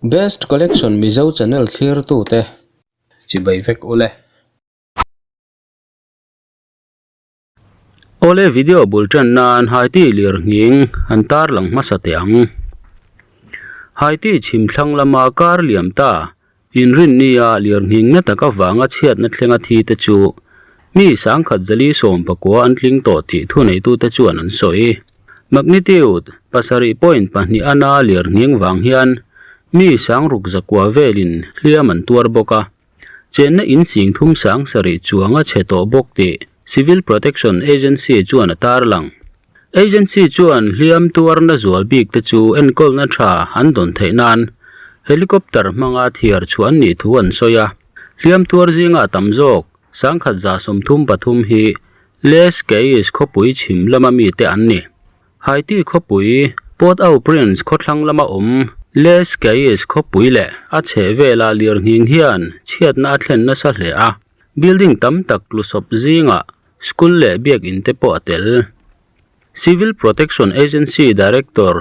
Best Collection Mizo channel thlirtute chibai vek ule. Awle video bul tan nan Haiti lir nghing an tar lang hmasa teh ang. Haiti chhim thlang lama kar liam ta Inrinnia lir nghing na tak avanga chhiatna thlenga thi te chu mi sangkhat zali 19 an tling tawh tih thuneitute chuan an sawi. Magnitude 7.2 ana lir nghing vang hian mi sangruk zakua velin hliam an tuar bawk a. Chenna in sing thum sang sarih chuang a chhe tawh bawk tih Civil Protection Agency chuan a tarlang. Agency chuan hliam tuarna zual bik te chu enkawlna tha an dawn theih nan helicopter hmanga thiar chhuah an nih thu an sawi a. Hliam tuar zinga tam zawk 1133 hi Les Cayes khawpui chhim lama mite an ni. Haiti khawpui, Port-au-Prince khawthlang lama awm Les Cayes khawpui leh a chhehvela lirnghing hian chhiatna a thlen nasa hle a, building tam tak tlusawp zingah school leh biakin te pawh a tel. Civil Protection Agency Director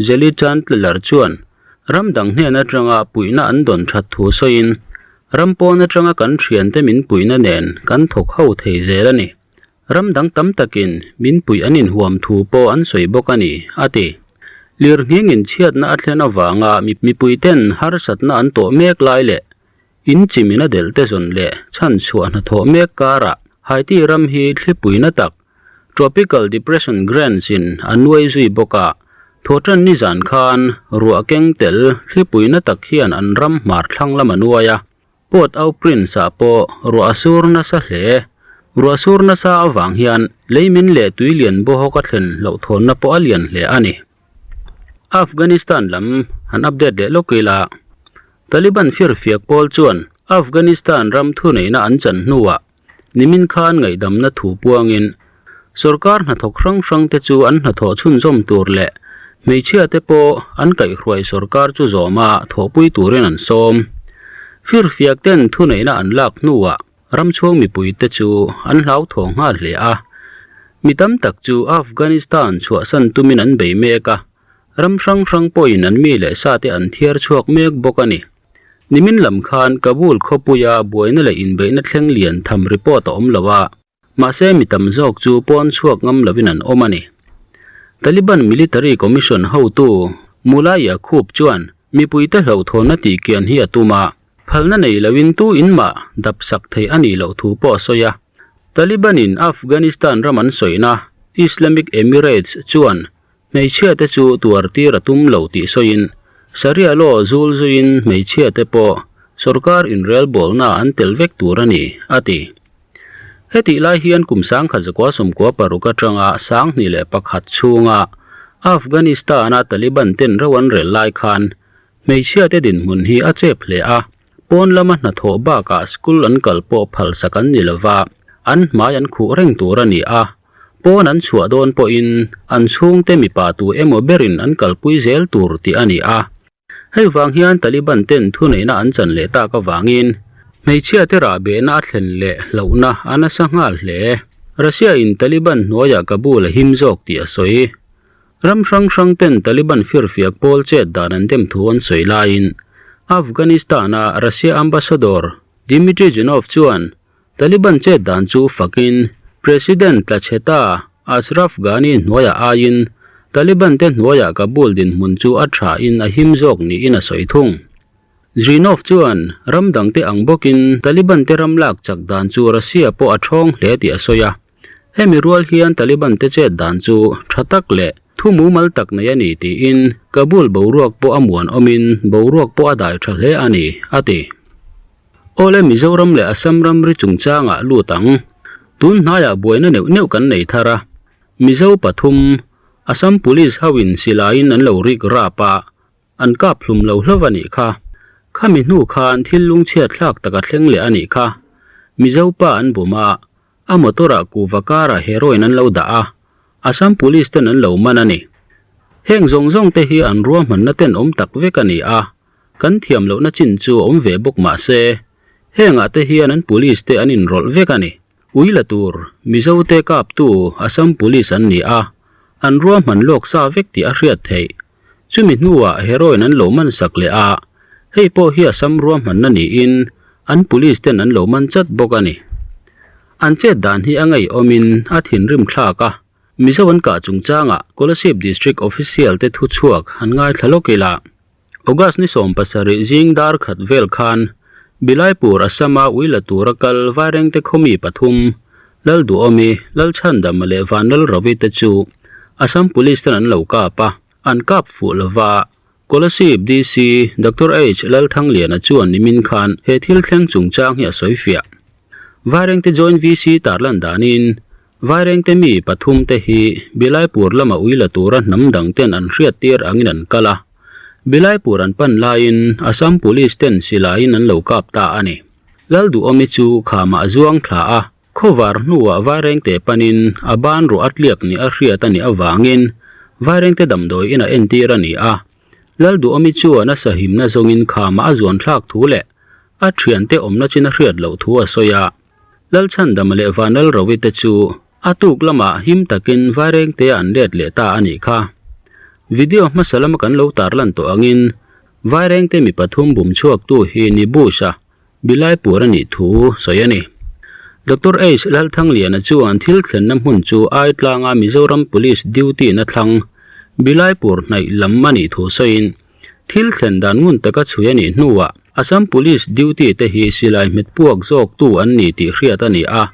Jelly Chandler chuan ram dang hnen atanga puihna an dawn that thu sawiin, Ram pawn atanga kan thiante min puihna nen kan thawk ho thei zel a ni. Ram dang tam takin min puih an inhuam thu pawh an sawi bawk a ni, a ti. Lirnghing inchhiatna a thlen avanga mipuiten harsatna an tawh mek lai leh in chimin a delh te zawn leh chhanchhuah hnathawh mek karah Haiti ram hi thlipuina tak Tropical Depression Grants in a nuai zui bawk a, thawhtan nizan khan ruah keng tel thlipuina tak hian an ram hmar thlang lam a nuai a. Port-au-Prince ah pawh ruah a sur nasa hle. Ruah sur nasa avang hian leimin leh tui lian bawhawk a thlen hlauhthawnna pawh a lian hle a ni. Afghanistan lam han update leh lawk ila, Taliban firfiak pawl chuan Afghanistan ram thuneihna an chan hnuah nimin khan ngaihdamna thu puangin sorkar hnathawk hrang hrang te chu an hnathawh chhunzawm tur leh hmeichhia te pawh an kaihhruai sorkar chu zawma thawhpui turin an sawm. Firfiak ten thuneihna an lak hnuah ramchhuang mipui te chu an hlauthawng nghal hle a. Mi tam tak chu Afghanistan chhuahsan tumin an bei mek a, ram hrang hrang pawhin an mi leh sa te an thiar chhuak mek bawk a ni. Nimin lam khan Kabul khawpuia buaina leh inbeihna thleng lian tham report a awm lo a, mahse mi tam zawk chu pawn chhuak ngam lovin an awm a ni. Taliban Military Commission hotu Mullah Yaqub chuan mipuite hlauhthawnna tihkian hi a tum a, phalna nei loin tu in mah dap sak theih a nih loh thu pawh a sawi a. Taliban-in Afghanistan ram an sawina Islamic Emirates chuan Hmeichhia te chu tuar tir a tum lo tih sawiin Sharia law zul zuiin hmeichhia te pawh sorkar inrelbawlna an tel vek tur a ni, a ti. Hetih lai hian kum 1996 atanga 2001 chhunga Afghanistan-a Taliban ten ro an rel lai khan hmeichhia te dinhmun hi a chep hle a, Pawn lama hnathawh bakah school an kal pawh phalsak an ni lova, an hmai an khuh reng tur a ni a. Pawn an chhuah dawn pawhin an chhungte mipa tu emaw berin an kalpui zel tur tih a ni a. Hei vang hian Taliban ten thuneihna an chan leh tak avangin hmeichhia te rahbehna a thlen leh hlauhna a nasa nghal hle. Russia in Taliban hnuaiah Kabul a him zawk tih a sawi. Ram hrang hrang ten Taliban firfiak pawl chet dan an dem thu an sawi laiin Afghanistan-a Russia ambassador Dmitry Zhinov chuan Taliban chet dan chu fakin President Tlachheta Ashraf Ghani hnuaiah aiin Taliban te hnuaiah Kabul dinhmun chu a tha in a him zawk niin a sawi thung. Zhinov chuan ram dangte ang bawkin Taliban te ram lak chak dan chu Russia pawh a thawng hle tih a sawi a. Hemi rual hian Taliban te chet dan chu tha tak leh thu mumal tak nei a ni tiin Kabul boruak pawh a muan awmin boruak pawh a dai tha hle a ni, a ti. Awle Mizoram leh Assam ramri chungchangah lut ang. Tun hnaiah buaina neuh neuh kan nei thar a. Mizo pathum, Assam Police hoin silaiin an lo rik rap a, An kap hlum lo hlauh a nih kha. Khami hnu khan thil lungchhiat thlak tak a thleng leh a nih kha. Mizo pa an bum a, a motor ah kuhva karah heroin an lo dah a, Assam Police ten an lo man a ni. Heng zawng zawng te hi an ruahmanna ten awm tak vek a ni a, kan thiam lohna chin chu awm ve bawk mah se, hengah te hian an police te an inrawlh vek a ni. Ui la tur, Mizo te kaptu Assam Police an ni a, an ruahman lawk sa vek tih a hriat theih. Chumi hnuah heroin an lo man sak leh a, Hei pawh hi Assam ruahmanna niin an police ten an lo man chat bawk a ni. An chet dan hi a ngeiawmin a thinrim thlak a, Mizo an kah chungchangah Kolasib District Official te thuchhuak an ngaithla lawk ila. August ni 70 zing dar khat vel khan Bilaipur Assam-a ui la tura kal Vairengte khawmi pathum, Lalduhawmi, Lalchhandama leh Vanlalravi te chu Assam Police ten an lo kap a, an kap fuh lova. Kolasib DC Doctor H Lalthangliana chuan nimin khan he thil thleng chungchang hi a sawi fiah. Vairengte Joint VC tarlan danin Vairengte mi pathum te hi Bilaipur lama ui la tura hnam dang ten an hriat tir angin an kal a. Bilaipur an pan laiin Assam Police ten silaiin an lo kap ta a ni. Lalduhawmi chu khamah a zuang thla a, khawvar hnuah Vairengte panin a ban ruah a tliak ni a hriat a nih avangin Vairengte damdawi in a entir a ni a. Lalduhawmi chuan a sahimna zawngin khamah a zuan thlak thu leh a thiante awmna chin a hriat loh thu a sawi a. Lalchhandama leh Vanlalrovi te chu a tuk lamah him takin Vairengte an let leh ta a nih kha. Video hmasa lama kan lo tarlan tawh angin Vairengte mi pathum bum chhuaktu hi ni Bush-a Bilaipur a nih thu sawi a ni. Doctor H Lalthangliana chuan thil thlenna hmun chu Aitlanga Mizoram Police duty na thlang Bilaipur hnaih lam a nih thu sawiin Thil thlen dan ngun taka chhui a nih hnuah Assam Police duty te hi silai hmet puak zawktu an ni tih hriat a ni a.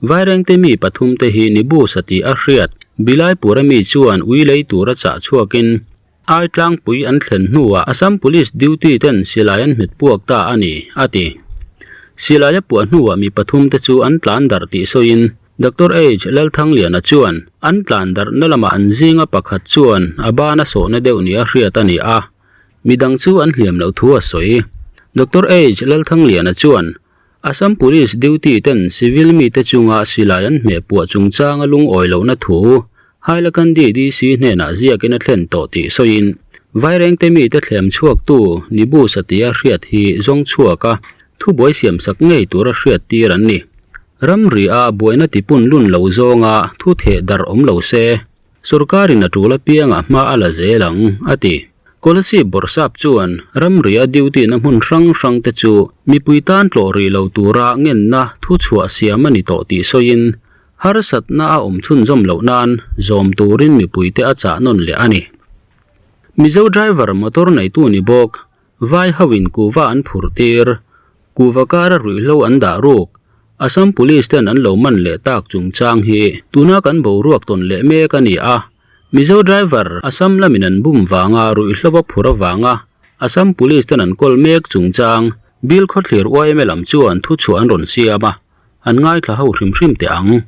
Vairengte mi pathum te hi Nibusa tih a hriat. Bilaipura mi chuan ui lei tura chah chhuakin ai tlangpui an thlen hnuah Assam Police duty ten silai an hmet puak ta a ni, a ti. Silai a puah hnuah mi pathum te chu an tlan darh tih sawiin Doctor H. Lalthangliana chuan an tlan darhna lamah an zinga pakhat chuan a ban a sawhna deuh nia hriat a ni a, midang chu an hliam loh thu a sawi. Doctor H. Lalthangliana chuan Assam Police duty ten civil mite chunga silai an hmeh puah chungchanga lungawi lohna thu Hailakandi DC hnenah ziakin a thlen tawh tih sawiin Vairengte mite thlem chhuaktu Nibu Satia hriat hi zawng chhuaka thubuai siamsak ngei tura hriat tir an ni. Ramri a buaina tipun lun lo zawnga thu theh darh awm lo se, sorkarin a tul apianga hma a la zel ang, a ti. Kolasib Bawrhsap chuan ramri a duty na hmun hrang hrang te chu mipui tan tlawh rih lo tura ngenna thu chhuah siam a ni tawh tih sawiin, harsatna a awm chhunzawm loh nan zawm turin mipuite a chah nawn leh a ni. Mizo driver motor neitu ni bawk Vai ho in kuhva an phurh tir, kuhva kara ruihhlo an dah ruk, Assam Police ten an lo man leh tak chungchang hi tuna kan boruak tawn leh mek a ni a, Mizo driver Assam lamin an bum vanga ruihhlo a phurh avanga Assam Police ten an kawl mek chungchang Bill Khawthlir yma lam chuan thuchhuah an rawn siam a, an ngaithla ho hrim hrim teh ang.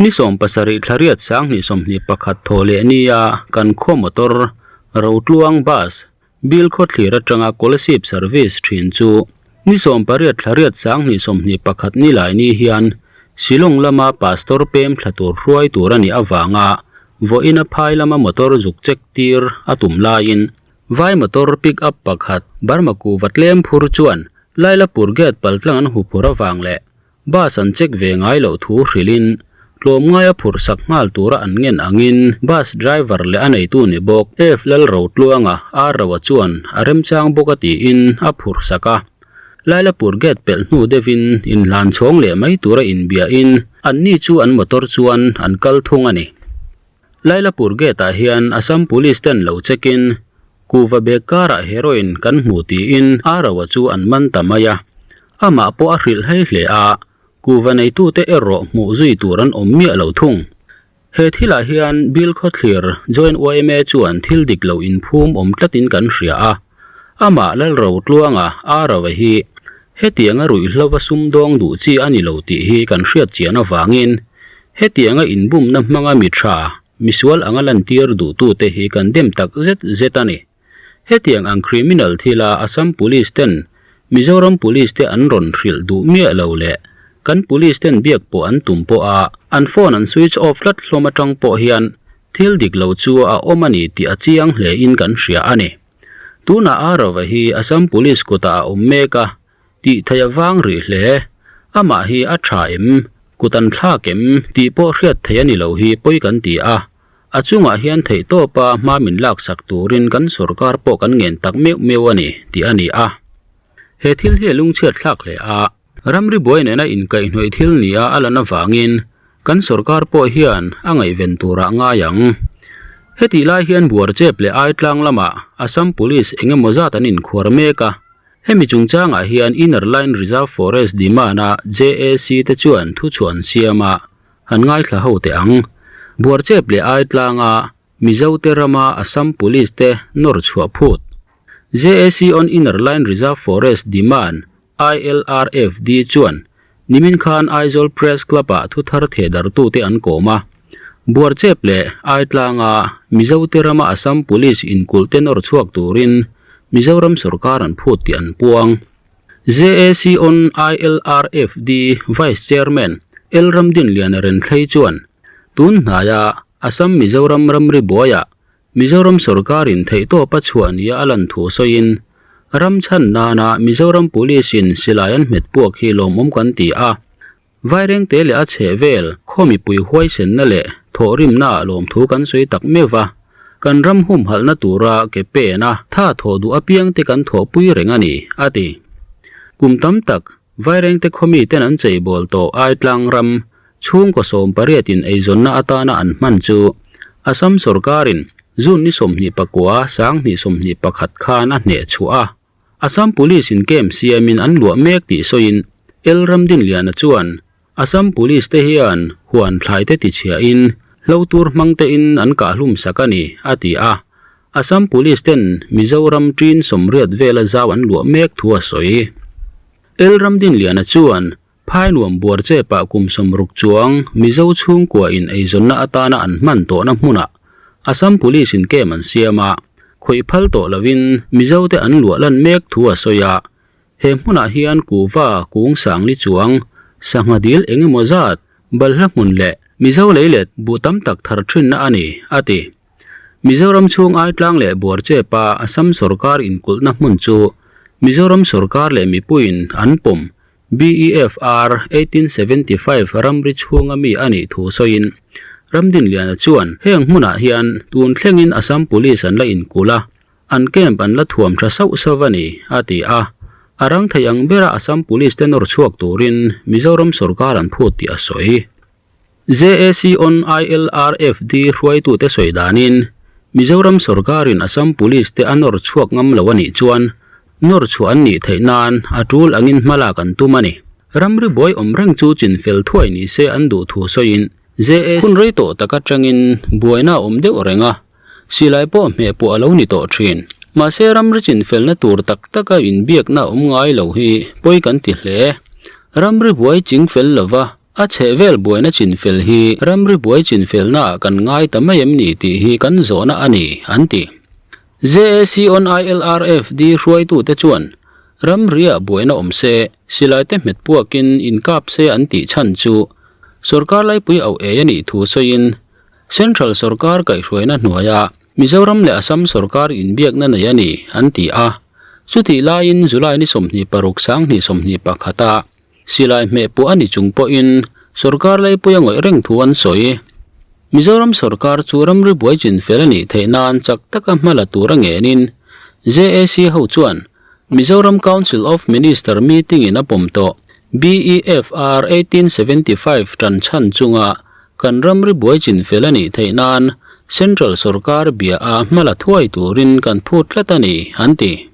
Ni 70 thlariat 2021 thaw leh nia kan khaw motor Rotluang bus Bill khawthlir atanga Kolasib service thin chu ni 18 thlariat 2021 ni lai ni hian Shillong lama Pastor pem thla tur hruai tur a nih avanga vawiin a phai lama motor zuk check tir a tum laiin vai motor pick up pakhat Burma kuhva tlem phur chuan Lailapur gate paltlang an hu phur avang leh Bus an check ve ngai loh thu hrilhin tlawmngaia phurh sak nghal tura an ngen angin bus driver leh a neitu ni bawk F Lalrotluanga R Roa chuan a remchang bawk a tiin a phurh sak a. Lailapur gate pelh hnu deuhin inhlan chhawng leh mai tura inbiahin anni chu an motor chuan an kal thung a ni. Lailapur gate ah hian Assam Police ten lo check in kuhva bag karah heroin kan hmu tiin a roa chu an man ta mai a, amah pawh a hrilh hlei hle a, kuhva neitute erawh hmuh zui tur an awm miah lo thung. He thilah hian Bill Khawthlir Joint yma chuan thil dik lo inphum awm tlatin kan hria a, amah Lalrotluanga a roa hi hetianga ruihhlo a sumdawng duh chi a ni lo tih hi kan hriat chian avangin Hetianga inbumna hmanga mi tha, misual anga lantir duhtute hi kan dem tak zet zet a ni. Hetiang ang criminal thila Assam Police ten Mizoram Police te an rawn hrilh duh miah lo leh kan Police ten biak pawh an tum pawh a, an phone an switch off tlat hlawm atang pawh hian thil dik lo chu a awm a ni tih a chiang hle in kan hria a ni. Tunah Aarava hi Assam Police kutah a awm mek a, Tih theih a vang rih hle. Amah hi a tha em? Kut an thlak em? Tih pawh hriat theih a ni lo hi pawi kan ti a. A chungah hian theihtawpa hma min laksak turin kan sorkar pawh kan ngen tak meuh meuh a ni, tih a ni a. He thil hi a lungchhiat thlak hle a, ramri buai nena inkaihhnawih thil nia a lan avangin kan sorkar pawh hian a ngaihven turah ngai ang. Hetih lai hian Buarchep leh Aitlang lamah Assam Police eng emaw zat an inkhuar mek a, hemi chungchangah hian Inner Line Reserve Forest Demand-a JAC te chuan thuchhuah an siam a, han ngaithla ho teh ang. Buarchep leh Aitlanga Mizote rama Assam Police te nawr chhuah phut. JAC on Inner Line Reserve Forest Demand, ILRFD, chuan nimin khan Aizawl Press Club-ah thuthar thehdarhtute an kawm a. Buarchep leh Aitlanga Mizote rama Assam Police inkulh te nawr chhuak turin Mizoram sorkar an phut tih an puang. JAC on ILRFD Vice Chairman L Ramdinliana Renthlei chuan tun hnaia Assam Mizoram ramri buaiah Mizoram sorkarin theihtawp a chhuah nia a lan thu sawiin, ram chhan nana Mizoram Police-in silai an hmet puak hi lawmawm kan ti a. Vairengte leh a chhehvel khaw mipui huaisenna leh thawhrimnaah lawmthu kan sawi tak meuh va, kan ram humhalhna tura ke pena tha thawh duh apiangte kan thawhpui reng a ni, a ti. Kum tam tak Vairengte khaw miten an cheibawl tawh Aitlang ram chhungkaw 18 in eizawnna atana an hman chu Assam sorkarin June ni 21 2021 khan a hneh chhuah a. Assam Police in camp siamin an luah mek tih sawiin L Ramdinliana chuan Assam Police te hian huan thlai te tichhiahin hlo tur hmang tein an kahhlum sak a ni, a ti a. Assam Police ten Mizoram ṭin 80 vela zau an luah mek thu a sawi. L Ramdinliana chuan Phainuam Buarchepah kum 60 chuang Mizo chhungkua in eizawnna atana an hman tawhna hmunah Assam Police in camp an siam a, khawih phal tawh lovin Mizote an luah lan mek thu a sawi a. He hmunah hian kuhva kung sangli chuang sangha dil eng emaw zat balhla hmun leh Mizo leilet buh tam tak thar thinna a ni, a ti. Mizoram chhung Aitlang leh Buarchepa Assam sorkar inkulhna hmun chu Mizoram sorkar leh mipuiin an pawm BEFR 1875 ramri chhunga mi a nih thu sawiin Ramdinliana chuan heng hmunah hian tun thlengin Assam Police an la inkulh a, an camp an la thuam tha sauh sauh a ni, a ti a. A rang thei ang bera Assam Police te nawr chhuak turin Mizoram sorkar an phut tih a sawi. JAC on ILRFD hruaitute sawi danin Mizoram sorkarin Assam Police te a nawr chhuak ngam lo a nih chuan nawr chhuah an nih theih nan a tul angin hma lak an tum a ni. Ramri buai awm reng chu chinfel thuai ni se an duh thu sawiin JAC hun rei tawh tak atangin buaina a awm deuh reng a, silai pawh hmeh pawh a lo ni tawh thin. Mahse ramri chinfelna tur tak taka inbiakna awm ngai lo hi pawi kan ti hle. Ramri buai chingfel lova A chhehvel buaina chinfel hi ramri buai chinfelnaah kan ngai ta mai em ni tih hi kan zawhna a ni, an ti. JAC on ILRFD hruaitute chuan ramriah buaina awm se, silaite hmet puakin inkap se an tih chhan chu sorkar laipui auh ei a nih thu sawiin Central sorkar kaihhruaina hnuaia Mizoram leh Assam sorkar inbiakna nei a ni, an ti a. Chutih laiin July ni 26 2021 a Silai hmeh pawh a ni chung pawhin sorkar laipui a ngawih reng thu an sawi. Mizoram sorkar chu ramri buai chinfel a nih theih nan chak taka hma la tur a ngenin JAC ho chuan Mizoram Council of Minister meeting in a pawm tawh BEFR 1875 tan chhan chunga kan ramri buai chinfel a nih theih nan Central sorkar bia a hma la thuai turin kan phut tlat a ni, an ti.